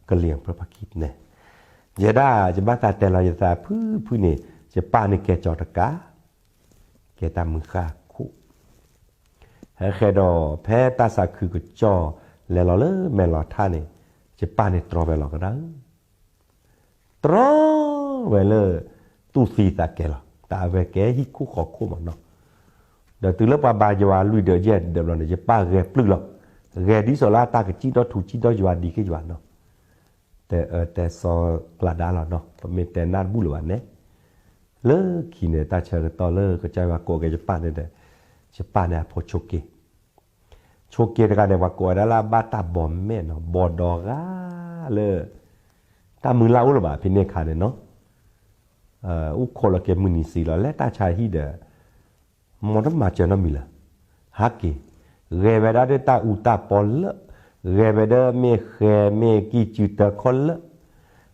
ကလံၤပြၢဖးခံန့ၣ်, ယဲဒၣ်ယဘၣ်သးတဲလီၤယသးဖုဖုန့ၣ် ယပၢ်န့ၣ်ကဲကၠီၤတကး, ကဲတၢ်မုၢ်ဃၢ်ခိၣ်, ဟဲဃဲဒီးဖဲတၢ်သးခုကစီၣ်လဲၤလီၤလၢမဲာ်လီၤထါန့ၣ်, ယပၢ်န့ၣ်တြီဝဲလီၤကဒါဧၢ တြီဝဲလၢ သူၣ်သံသးကဲလီၤ တၢ်အဝဲကဲဟံၣ်ခိၣ်ဃီခိၣ်မးနီၤ, ဒီးတုၤလၢပှၤဘါယွၤလွံၢ်ဒၢးယဲၢ်ဒၢးဘျီန့ၣ် ယပၢ်ဂဲၤပျုၢ်လီၤ, ဂဲၤဒ်သိးလၢတၢ်ကစံၣ်ထီၣ်ထူစံၣ်ထီၣ်ယွၤဒံးက့ယွၤနီၤ, တဲအၢတဲသီကျါဒါလီၤနီၤ ပမ့ၢ်တဲနၢ်တဘူၣ်လၢၤဘၣ်န့ၣ်, လၢခံန့ၣ် တၢ်ဆၢကတီၢ်လၢကစၢ်ယွၤကိးက့ၤယပၢ်န့ၣ်ဒီး, ယပၢ်န့ၣ်အဖိဆိးက့ ဆိးက့တဂၤန့ၣ် ပှၤကိးဝဲဒၣ်လၢအဘၣ်တၢ်ဘီမဲာ်နီၤ ဘီဒီးဂၤလၢ တၢ်မုၢ်လၢ်အိၣ်လၢၤဘၣ် ဖဲန့ၣ်အခါန့ၣ်နီၤ, အိၣ်ခိးလီၤက့ၤမုၢ်နံၤသံလီၤ လဲၤတၢ်ဆါဟံၣ်ဒီး, မ်တမၤစၢၤနီတမံၤလၢၤ, ဟးက့ၤ, ဂဲၤဝဲဒၣ်ဒီးတၢ်အူတၢ်ပီလၢ, ဂဲၤဝဲဒၣ်မ့ၢ်ဃဲမ့ၢ်ကံၢ်စုတၢခီလၢ,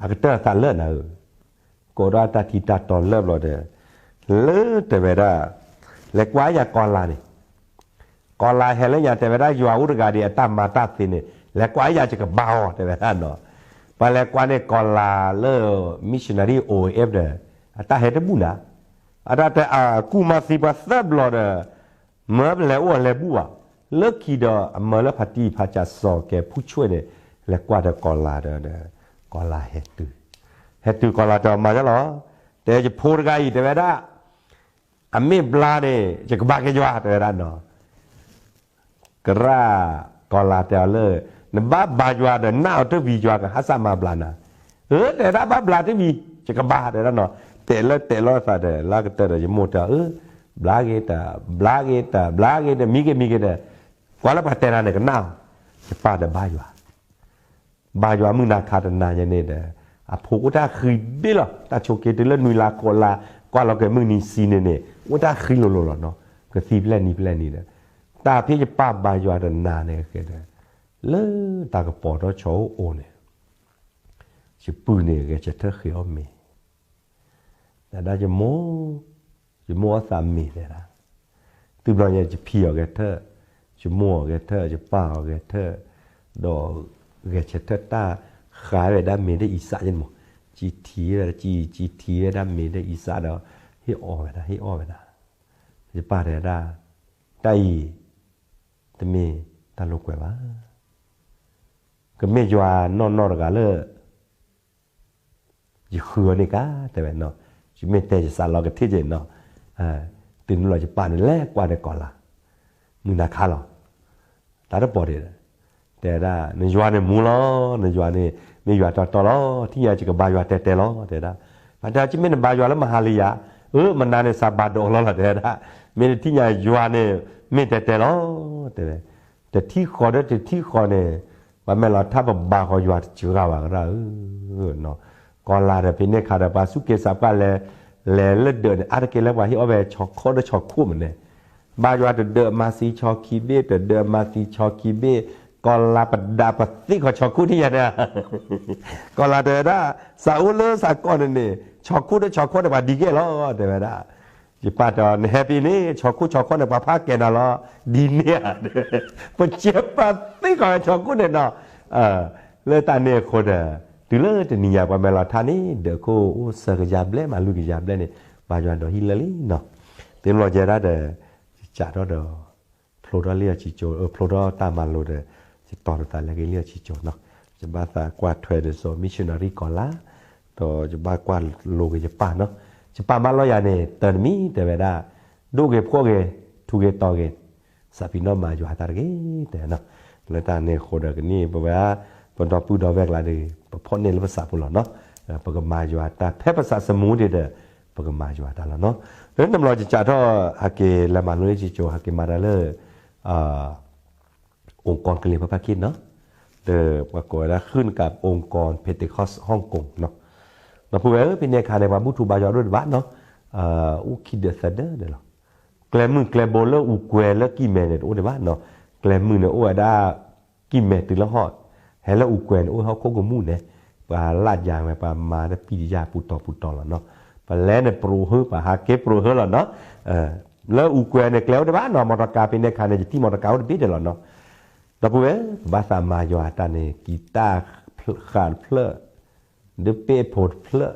အကတၢၢ်သးလၢနၤဧၢ ကိးဒီးတၢ်ထံတၢ်တီၤလၢဘျီဒီး, လၢတဲဝဲဒၣ်, လဲၤကွၢ်ယၤကီၤလၤန့ၣ်, ကီၤလၤဟဲလၢညါတဲဝဲဒၣ်ယွၤအိၣ်တဂၤဒီးအတၢ်မၤတၢ်သ့န့ၣ်, လဲၤကွၢ်ယၤယကဘါအီၤတဲဝဲဒၣ်နီၤ, ပှၤလဲၤကွၢ်န့ၣ်ကီၤလၤလၢ missionary O F ဒီး, အတၢ်ဟဲတဘူၣ်နၤ, အတၢ်တဲအကူၣ်မၤသံပှၤသၢဘျီဒီး, မၢပလဲၤအိၣ်အလဲၤဘူၣ်ဘၣ်, လၢခံဒီးအမၢလၢဖးတံၢ်ဖးစးစီၤကဲၤဖူဆွဲန့ၣ်, လဲၤကွၢ်ဒီးကီၤလၤဒီး, ကီၤလၤဟဲတုၤ, ဟဲတုၤကီၤလၤတဲအီၤမၤဒ်လီၤ, တဲယဖိတဂၤအံၤတဲဝဲဒၣ်, အမ့ၢ်ဘျါန့ၣ် ယကဘါက့ၤယွၤတဲဝဲဒၣ်နီၤ ကရၣ်ကီၤလၤတဲအီၤလၢ, နဘၣ်ဘါယွၤဒီးနၢ်အီၤတဝံၤယွၤကဟးစၢ်မၤဘျါနၤ, အၢ တဲဒၣ်ဘၣ်ဘျါတဝံၤ ယကဘါတဲဒၣ်နီၤ, တဲာ်လၢတဲာ်လီၤသးဒီး လၢကတၢၢ်ဒီးယမိၢ်တဲအီၤ အၢ, ဘျါက့ၤတၢ် ဘျါက့ၤတၢ် ဘျါက့ၤတၢ် မံက့ၤမံက့ၤဒီး, ကွၢ်လၢပှၤတဲနၤန့ၣ်ကနၣ်အီၤ, ယပၢ်ဒီးဘါယွၤ ဘါယွၤမုၢ်နၤခါတနၤညါန့ၣ်ဒီး, အဖိအိၣ်တၢ်ဃံဘ့ၣ်လီၤ တၢ်ဆိးက့တုၤလၢနွံလါဃိးလါ, ကွၢ်လီၤက့ၤမုၢ်နံၤဆံန့ၣ်န့ၣ် အိၣ်တၢ်ဃံလိၤလိၤလီၤနီၤ, ကသံဖျဲၣ်နံၤဖျဲၣ်နံၤဒီး, တၢ်ဖဲယပၢ်ဘါယွၤတနၤန့ၣ်ဃဲဒီး, လၢတၢ်ကပီၤထီၣ်ဆီအိၣ်အိၣ်န့ၣ်, ယပုၢ်န့ၣ်ဂဲၤဆၢထၢၣ်ဃ့အီၣ်မ့ၤ တဲဒၣ်ယမိၢ်, ယမိၢ်အီၣ်သးမ့ၤတဲဒၣ်, တုၤဘျီညါယဖံအီၤဂဲၤထၢၣ်, ယမိၢ်အီၤဂဲၤထၢၣ် ယပၢ်အီၤဂဲၤထၢၣ်, ဒီးဂဲၤဆၢထၢၣ်တၢ်ဃးဝဲဒၣ်မ့ၤဒီးအံစးန့ၣ်မး, ကံထံၣ်ဝဲဒၣ်ကံ ကံထံၣ်ဝဲဒၣ်မ့ၤဒီးအံစးဒီး, ဟ့ၣ်အီၣ်ဝဲဒၣ် ဟ့ၣ်အီၣ်ဝဲဒၣ်, ယပၢ်တဲဒၣ်, တၢ်အံၤ, တမ့ၢ်တၢ်လိာ်ကွဲဘၣ်, ကမ့ၢ်ယွၤနီၢ်နီၢ်တဂၤလၢ ယဃုအီၤန့ၣ်ကါတဲဝဲနီၤ, ယမ့ၢ်တဲယစးလီၤကထ့ၣ်က့နီၤ, တုၤနုၤလီၤယပၢ်န့ၣ်လဲၤကွၢ်န့ၣ်ကီၤလၤ, မုၢ်နၤခါလီၤ, တၢ်တပီၤဒံး, တဲဒၣ် နယွၤန့ၣ်မူလီၤ, နယွၤန့ၣ်, မ့ၢ်ယွၤတီတီလီၤ, ထံၣ်ညါယကဘါယွၤတဲတဲလီၤ တဲဒၣ်, ဘၣ်တဲအီၤ ယမ့ၢ်နဘါယွၤလၢမဟါလံယၤ, အၢ မနၤန့ၣ်စးဘၣ်ဒိးလီၤလီၤ တဲဒၣ်, မ့ၢ်နထံၣ်ညါယွၤန့ၣ်, မ့ၢ်တဲတဲလီၤ, တဲဝဲ, တထံၣ်ဃီဒီးတထံၣ်ဃီန့ၣ်, ပှၤမဲာ်လီၤထါပဘါဃီယွၤတစှၤဘၣ်ကရၣ်ဧၢ, ကီၤလၤဒီးဖဲန့ၣ်ခါဒီးပှၤစူၢ်က့ၤစးပှၢ်လဲၤ, လဲၤလၢဒၢးန့ၣ် အါတက့ၢ်လၢပှၤဟ့ၣ်အီၣ်ဝဲဆီခိၣ်ဒီးဆီခိၣ်မးန့ၣ်, ဘါယွၤတဒၢးမၤသံဆီခံဘ့ၣ် တဒၢးမၤသံဆီခံဘ့ၣ်, ကီၤလၤပဒးပသ့ၣ်ဃီဆီခိၣ်ထံၣ်ညါန့ၣ်, ကီၤလၤတဲဝဲဒၣ်, စးအိၣ်လၢစးကီးန့ၣ်န့ၣ် ဆီခိၣ်ဒီးဆီခိၣ်န့ၣ်ပှၤဒံးကဲလီၤ တဲဝဲဒၣ် ယပၢ်တဲအီၤ နဟဲဖဲန့ၣ် ဆီခိၣ်ဆီခိၣ်န့ၣ် ပှၤဖးကဲနၤလီၤ, ဒ်န့ၣ်ဧါ, ပကဲပှၤသ့ၣ်ဃီဆီခိၣ်န့ၣ်နီၤ, လၢတၢ်န့ၣ်အဃိဒီး, တုၤလၢတနံၤညါပှၤမဲာ်လီၤထါန့ၣ် ဒၢးခိၣ်အိၣ်သၢကယၤဘျဲၣ်မး လွံၢ်ကယၤဘျဲၣ်န့ၣ်, ဘါယွၤဒီးဟံၣ်လၢာ်လံနီၤ, သ့ၣ်နီၣ်ကဲဒၣ်ဒီး, ယစးထီၣ်ဒီး ဖျိထီၣ်လံအီၤစံကၠိ, ဖျိထီၣ်တၢ်မၤလိဒီး, ယတီၤတသးလဲၤက့ၤလံအီၤစံကၠိနီၤ, ယဘၣ်သးကွၢ်ထွဲဒီးစီၤ missionary ကီၤလၤ, ဒီးယဘၣ်ကွၢ်လိက့ၤယပၢ်နီၤ, ယပၢ်မၢလီၤယၤန့ၣ် တၢ်တမံၤတဲဝဲဒၣ်, ဒိၣ်ဂ့ၤဖှီၣ်ဂ့ၤ, ထူဂ့ၤတီၤဂ့ၤ, စးဖံးနီၣ်မၤယွၤတၢ်တဂ့ၤတဲနီၤ, လၢတၢ်န့ၣ်အဃိဒီးကန့ၣ် ပဝဲ, ပဒီပုၢ်ဒီဝဲၢ်ကျါဒီး ပဖီၣ်န့ၢ်လၢပသးပူၤလီၤနီၤ, ပကမၤယွၤတၢ်ဖဲပသးသမူဒံးဒီး, ပကမၤယွၤတၢ်လီၤနီၤ, လၢနဘျီယစးထီၣ်ဟးက့ၤလဲၤမၤလိလၢစံကၠိ ဟးက့ၤမၤတၢ်လၢ အိၣ်ကီၢ်ကလံၤဖးဖးခံနီၤ, ဒီးပှၤကိးဝဲဒၣ်ဃုနကး အိၣ်ကီၢ် Pentecost Hong Kong နီၤ, ဒီပုၢ်ဝဲၢ်ဧၢ ဖဲန့ၣ်အခါန့ၣ် ပှၤဘူၣ်ထူဘါယွၤဒိၣ်တဘၣ်နီၤ, အိၣ်ခံဒၢးသၢဒၢးဒီးလီၤ, ကျဲမုၢ်ကျဲဘိလၢအူကွဲၤလၢကံၢ်မဲန့ၣ် တအိၣ်ဒံးဘၣ်နီၤ, ကျဲမုၢ်န့ၣ်အိၣ်ဝဲဒၣ် ကံၢ်မဲတုၤလၢဟီၣ်, ဟဲလၢအူကွဲၤန့ၣ် အိၣ်ဟီၣ်ခိၣ်ကမူၣ်န့ၣ်, ပှၤလၢယၤဝဲ ပှၤမၤတၢ်ပံတယၢ်ပူၤတီၤပူၤတီၤလီၤနီၤ, ပလဲၤန့ၣ်ပြိးဟၢ ပှၤဟးက့ၤပြိးဟၢလီၤနီၤ, လၢအူကွဲၤန့ၣ် ကျဲအိၣ်ဒံးဘၣ်နီၤ, မီတီကါဖဲန့ၣ်အခါန့ၣ် ယထံၣ်မီတီကါအိၣ်တဘ့ၣ်ဒီးလီၤနီၤ, ဒီပုၢ်ဝဲၢ်, ပဘၣ်သးမၤယွၤတၢ်န့ၣ် ကံတၢ်ဃးတဖျၢၣ်, ဒုးပ့ၢ်ဖိတဖျၢၣ်,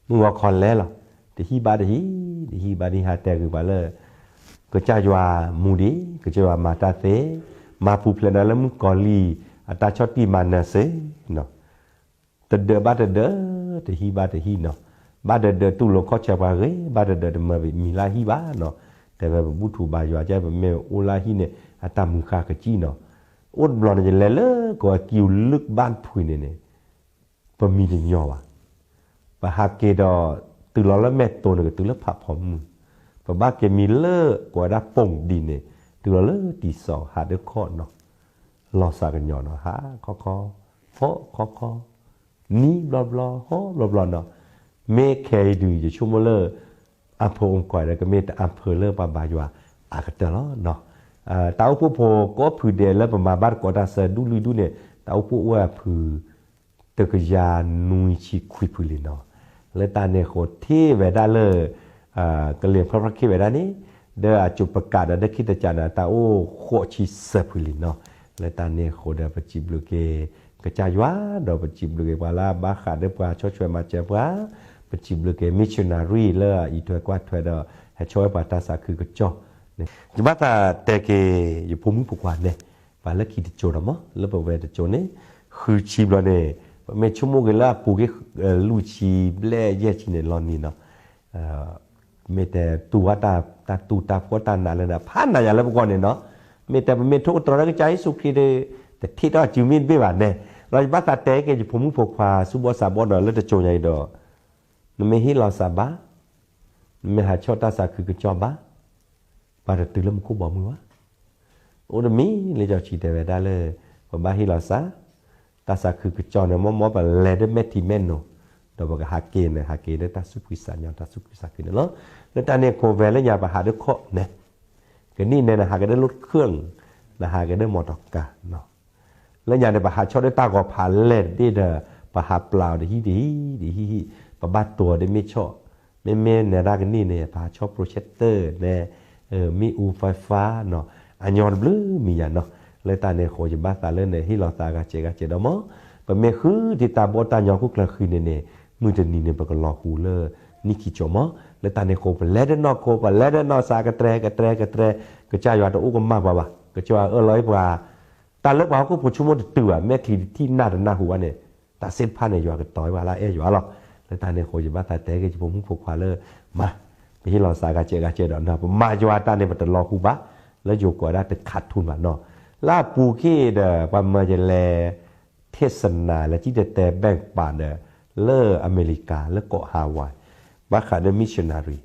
မုၢ်ဂီၤခီလဲလီၤ, တဟံၣ်ဘၣ်တဟံၣ်, တဟံၣ်ဘၣ်တဟံၣ် ဟးတဲဂ့ၤပှၤလၢ ကစၢ်ယွၤမူဒံး, ကစၢ်ယွၤမၤတၢ်သ့, မၤပူၤဖျဲးနၤလၢမုၣ်ကီၤလံၢ် အတၢ်ဆီၣ်တံၢ်မၤနၢၤစ့ၢ် တဒၢးဘၣ်တဒၢး, တဟံၣ်ဘၣ်တဟံၣ်နီၤ, ဘၣ်တဒၢးတူၢ်လိာ်ခီၣ်ဆၢပှၤဂ့ၤ, ဘၣ်တဒၢးတမၤမံၤလၢဟံၣ်ဘၣ်နီၤ, တဲဝဲပဘူၣ်ထူဘါယွၤကဲ ပမ့ၢ်အိၣ်လၢဟံၣ်န့ၣ် အတၢ်မုာ်ဃၢ်ကစံၣ်နီၤ, အိၣ်တဘျီန့ၣ် ယလဲၤလၢကီၢ်ကံၢ်လၢၢ်ဘၣ်ဖှံန့ၣ်န့ၣ် ပမံတညီဘၣ်, ပဟးက့ၤဒီး တုၤလီၤလၢမဲာ်တိၤန့ၣ် ကတုၤလၢဖးဖီမုၢ်, ပဘၣ်က့ၤမံလၢကိးဝဲဒၣ်ပိာ်ဒံးန့ၣ် တုၤလီၤလၢတံၤစီၤဟးဒၢခီၣ်နီၤ, လီၤစးကညီၤနီၤ ဟးခီခီ, ဟီၣ်ခီခီ, နံၤဘျီဘျီ ဟီၣ်ဘျီဘျီနီၤ, မ့ၢ်ခဲအံၤဒုး ယဆိကမိၣ်လၢ အၣ်ဖၢၣ်အိၣ်ကွၢ်ဒီး ကမ့ၢ်တၢ်အၣ်ဖၢၣ်လၢပှၤဘါယွၤအကတၢၢ်လီၤနီၤ, တၢ်အိၣ်ဖှိၣ်ဖိကိးဖုဒဲးလၢပမၤဘၣ်တကိးတၢ်ဆၢဒူၣ်လွံၢ်ဒူၣ်န့ၣ် တၢ်အိၣ်ဖှိၣ်အိၣ်ဝဲအဖု တကယၤနွံဆံခွံဖုလံနီၤ, လၢတၢ်န့ၣ်အဃိထံၣ်ဝဲဒၣ်လၢ ကလံၤဖျီဖျီခ့ဝဲဒၣ်န့ၣ် ဒီးအစိၤပကးဒီးဒၢခံတကးန့ၣ် တၢ်အိၣ်ဃိးဆံသၢဖုလံနီၤ, လၢတၢ်န့ၣ်အဃိဒီး ပစံးဘျုးက့ၤ ကစၢ်ယွၤ ဒီးပစံးဘျုးက့ၤပှၤလၢအဘၣ်ဃးဒီးပှၤဆီၣ်ထွဲမၤစၢၤပှၤ, ပစံးဘျုးက့ၤ missionary လၢအအံးထွဲကွၢ်ထွဲဒီး ဟဲဆီၣ်ဝဲပှၤတၢ်သးခုကစီၣ်န့ၣ်, ယဘၣ်သးတဲက့ၤ ယဖိမုၣ်ဖိခွါန့ၣ် ပှၤလၢခံတစိၤဒီးမ့ၢ် လၢပဝဲတစိၤန့ၣ် ဃုဆံဘျီန့ၣ် ပမ့ၢ်ဆိကမိၣ်က့ၤလၢအပူၤက့ၤ လွံၢ်ဆံဘျဲၣ်ယဲၢ်ဆံန့ၣ် လီၤနံၤနီၤ, မ့ၢ်တဲတူၢ်ဝဲတၢ်တူၢ်တၢ်ဖှီၣ်တၢ်နးလၢနၤ ဖးနးယၤလၢပဂီၢ်န့ၣ်နီၤ, မ့ၢ်တဲပမ့ၢ်ထိၣ်သတြီၤလၢကစၢ်ယ့ၣ်ၡူးခရံာ်ဒီး တထံၣ်ထီၣ်စုမ့ၢ်တဘ့ၣ်ဘၣ်န့ၣ်, ဒီးယဘၣ်သးတဲက့ၤယဖိမုၣ်ဖိခွါ ဆူဘီၣ်စးဘီၣ်ဒီး လၢတစိၤညါအံၤဒီး နမ့ၢ်ဟ့ၣ်လီၤသးဘၣ်, နမ့ၢ်ဟးဆီၣ်တၢ်သးခုကစီၣ်ဘၣ်, ပှၤတတုၤလၢမူခိၣ်ဘီမုၢ်ဘၣ်. အိၣ်တမံၤလၢယီၤဆံးတဲဝဲဒၣ်လၢ ပဘၣ်ဟ့ၣ်လီၤသး, တၢ်သးခုကစီၣ်န့ၣ် မ်မ်ပလဲၤဒၣ်မဲာ်ထံမဲာ်နိ, ဒီးပကဟးက့ၤန့ၣ် ဟးက့ၤလၢတၢ်သူၣ်ဖှံသးညီ တၢ်သူၣ်ခုသးခုန့ၣ်လီၤ. လၢတၢ်န့ၣ်အဃိ ဝဲလၢညါပဟးဒၢခီၣ်န့ၣ်, ကနံၣ်န့ၣ် နဟးက့ၤဒၢလိၣ်ခုၣ်, နဟးက့ၤဒၢမီတီကါ လၢညါန့ၣ် ပဟးဆီၣ်ဒၢတၢ်ဂီၤဖးလဲၢ်တဘ့ၣ်ဒီး ပဟးပျၢ်အီၤတဟံၣ်တဟံၣ် တဟံၣ်ဟံၣ်, ပဘၣ်တိၤအီၤဒ်မ့ၢ်ဆီၣ်, မ့မ့ၢ်နဲဒၣ်ကနံၣ်န့ၣ် ပဟးဆီၣ် projector န့ၣ်, မ့ၣ်အူ fiber နီၤ, အညီတဘျုးမံၤညါနီၤ. လၢတၢ်န့ၣ်အဃိ ယဘၣ်သးလၢနဟ့ၣ်လီၤသးဂၤစဲးဂၤစဲးဒီးမ့ၢ်, ပမ့ၢ်ဃုဒံးတၢ်ဘီၣ်တၢ်ညီခိၣ်ကျၢၢ်ဃံန့ၣ်န့ၣ် မုၢ်တနံၤန့ၣ် ပကလီၤဟူလၢ နံၣ်ခံကၠီမ့ၢ်. လၢတၢ်န့ၣ်အဃိ ပလဲၤဒၢနီၢ်ခိ ပလဲၤဒၢနီၢ်သး ကတြဲကတြဲကတြဲ, ကစၢ်ယွၤတအိၣ်ကမၣ်ပှၤဘၣ်. ကစၢ်ယွၤအၢၣ်လီၤအီၤပှၤ တၢ်လၢပှၤဟီၣ်ခိၣ်ဖိဆိကမိၣ်တတုၤဘၣ် မဲာ်ချံတထံၣ်နၢ်တနၢ်ဟူဘၣ်န့ၣ်, တၢ်သ့ၣ်တဖၣ်န့ၣ် ယွၤကတီၤဝဲပှၤလၢအအဲၣ်ယွၤလီၤ. လၢတၢ်န့ၣ်အဃိ ယဘၣ်သးတဲက့ၤယဖိမုၣ်ဖိခွါလၢ မၤ, ပဟ့ၣ်လီၤသးဂၤစဲးဂၤစဲးဒီး ပမၤယွၤတၢ်န့ၣ် ပတလီၤဟူဘၣ်, လၢယိၤကိးဝဲဒၣ်တခးထူၣ်ဘၣ်နီၤ. လၢအပူၤကွံာ်ဒီး ပှၤမၢယလဲၤ เทศนา လဲၤစံၣ်တဲၤတဲ แบ่งปัน ဒီး လၢအမဲရကၤ လၢကီၢ် Hawaii ဘၣ်ဃးဒီး missionary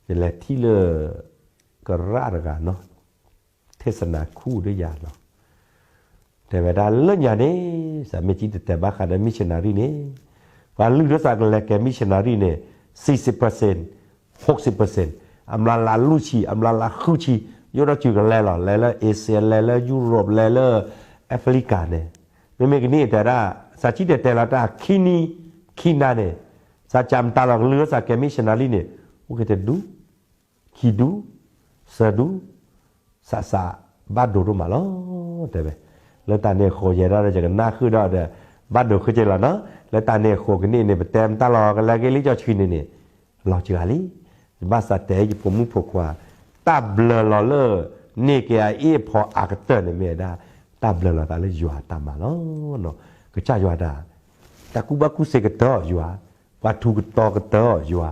ယလဲၤထံၣ်လၢ ကရၣ်တဂၤနီၤ, เทศนา ခူၣ်ဒီးယၤနီၤ, တဲဝဲဒၣ်လၢညါန့ၣ် စးမ့ၢ်စံၣ်တဲၤတဲဘၣ်ဃးဒီး missionary န့ၣ်, ပှၤလုၢ်ထီၣ်သးကလဲၤကဲ missionary န့ၣ် စံးစ့းပၢၢ်စ့ၣ်, ဟိးစ့းပၢၢ်စ့ၣ်, အမျးလၢလွံၢ်ဆံ အမျးလၢဃုဆံ, ယိၣ်ဒီးစုကလဲၤလီၤ, လဲၤလၢ Asia လဲၤလၢ Europe လဲၤလၢ Africa န့ၣ်, မ့မ့ၢ်ကနံၣ်အံၤတဲဒၣ် စးစံၣ်တဲၤတဲလီၤတၢ်ခံနံၤ ခံနၤန့ၣ်, စးကၢ်မတၤလီၤကလုၢ်စးကဲ missionary န့ၣ်, အိၣ်က့ၤတဒူ ခံဒူ, သၢဒူ, စးစး, ဘၣ်ဒိဒိၣ်မးလီၤ, တဲဝဲ. လၢတၢ်န့ၣ်အဃိ ယဲဒၣ်ဒီးယကနၣ်ဃုာ်ဒီးဒီး ဘၣ်ဒိဃုာ်က့ၤလီၤနီၤ. လၢတၢ်န့ၣ်အဃိကနံၣ်န့ၣ် ပတဲမတၤလီၤကလဲၤက့ၤလံကၠီဆှံန့ၣ်န့ၣ်, လီၤစှၤလံ. ယဘၣ်သးတဲယဖိမုၣ်ဖိခွါ, တၢ်ဘျၢလီၤလၢ န့ၢ်က့ၤအအ့ၣ်အဖီအကတၢၢ်န့ၣ်မ့ၢ်ဝဲဒၣ် တၢ်ဘျၢလီၤသးလၢယွၤတၢ်မၤလီၤ. ကစၢ်ယွၤတၢ်, တၢ်ကူၣ်ဘၣ်ကူၣ်သ့ကတၢၢ်အီၤယွၤ, ပှၤထူးကတီၤကတၢၢ်အီၤယွၤ,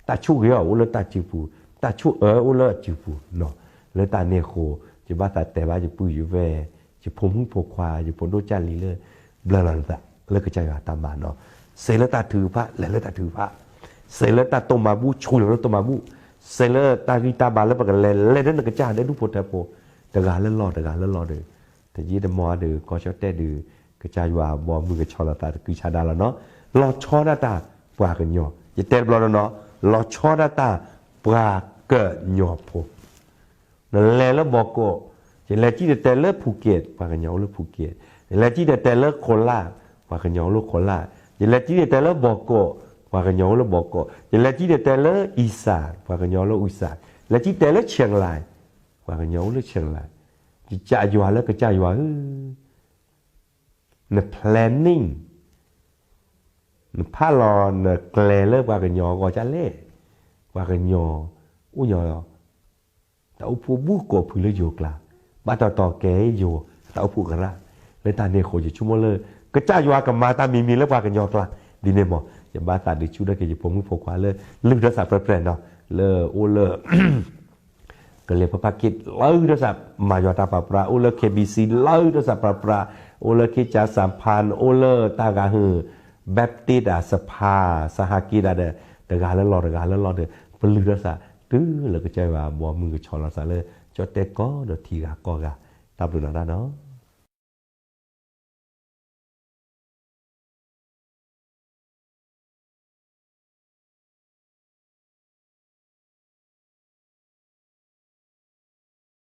တၢ်ဆိၣ်ဂ့ၤအီၤအိၣ်လၢတၢ်စုပူၤ, တၢ်ဆိၣ်အၢအိၣ်လၢအစုပူၤနီၤ. လၢတၢ်န့ၣ်အဃိ ယဘၣ်သးတဲဘၣ်ယပုၢ်ယဝဲၢ်, ယဖိမုၣ်ဖိခွါ ယဖိဒိၣ်ကၢ်လံၤလၢ ဘျၢလီၤနသးလၢကစၢ်ယွၤတၢ်မၤနီၤ. စးလၢတၢ်ထုကဖၣ် လဲၤလၢတၢ်ထုကဖၣ်, စးလၢတၢ်တိၢ်မၤဘူၣ် ဆူလီၤလၢတိၢ်မၤဘူၣ်, စးလၢတၢ်ဂံၢ်တၢ်ဘါလၢပကလဲၤ လဲၤဒၣ်နကစၢ်ဒဲဒူၣ်ဖိထၢဖိ, တဂၤလၢလီၢ်တဂၤလၢလီၢ်ဒီး တယံာ်တမီၢ်ဒီး ကီၢ်ကၠီၣ်တဲၣ်ဒီး ကစၢ်ယွၤဘီမုၢ်ကဆီလီၤသးတကုဆါဒါလီၤနီၤ. လီၤဆီဒၣ်တၢ်ပှၤကညီ, ယတဲတဘျီနီၤ, လီၤဆီဒၣ်တၢ်ပှၤကညီဖိ. နလဲၤလၢဘီကိး, ယလဲၤစံၣ်တဲၤတဲလၢဖူက့း, ပှၤကညီအိၣ်လၢဖူက့း, ယလဲၤစံၣ်တဲၤတဲလၢခိလၣ်, ပှၤကညီအိၣ်လၢခိလၣ်, ယလဲၤစံၣ်တဲၤတဲလၢဘီကိး, ပှၤကညီအိၣ်လၢဘီကိး, ယလဲၤစံၣ်တဲၤတဲလၢအံစၣ်, ပှၤကညီအိၣ်လၢအံစၣ်, လဲၤစံၣ်တဲၤလၢဆဲးလါ, ပှၤကညီအိၣ်လၢဆဲးလါ. ယကစၢ်ယွၤလၢကစၢ်ယွၤဧၢ, န planning, နဖးလီၤနကျဲလၢပှၤကညီအဂီၢ်ဒ်လဲၣ်, ပှၤကညီအိၣ်ညီ တၢ်အိၣ်ဖှိၣ်ဘူးကိးဖုလၢယိၤကျါ, ဘၣ်တီတီကဲယိၤတၢ်အိၣ်ဖှိၣ်ကရၢ, လၢတၢ်န့ၣ်အဃိ ယဆိကမိၣ်လၢ ကစၢ်ယွၤကမၤတၢ်မံၤမံၤလၢပှၤကညီကျါ, ဒ်န့ၣ်မး ယဘၣ်သးဒုးဆူၣ်ထီၣ်က့ၤယဖိမုၣ်ဖိခွါလၢ လုၢ်ထီၣ်သးပြဲပြဲနီၤ, လၢအိၣ်လၢ ကလဲၤဖၢဖးက့ၣ် လုၢ်ထီၣ်သးမၤယွၤတၢ်ပၤပြး, အိၣ်လၢ K B C လုၢ်ထီၣ်သးပၤပြး, အိၣ်လၢ ခ့ၣ်ကၠၢ်စၣ်ဖၣ်, အိၣ်လၢတၢ်ဂၤဟုၣ် Baptist တၢ်စဖါ, စဟးက့ၣ်တၢ်ဒီး တဂၤလၢလီၢ်တဂၤလၢလီၢ်ဒီး ပလုၢ်ထီၣ်သး တုၤလၢကစၢ်ယွၤဘီမုၢ်ကဆီလီၤသးလၢ ကၠီၣ်တဲၣ်ကီၢ်ဒီးထံဂၤကီၢ်ဂၤ, တၢ်ဘျုးနၤဒၣ်နီၤ.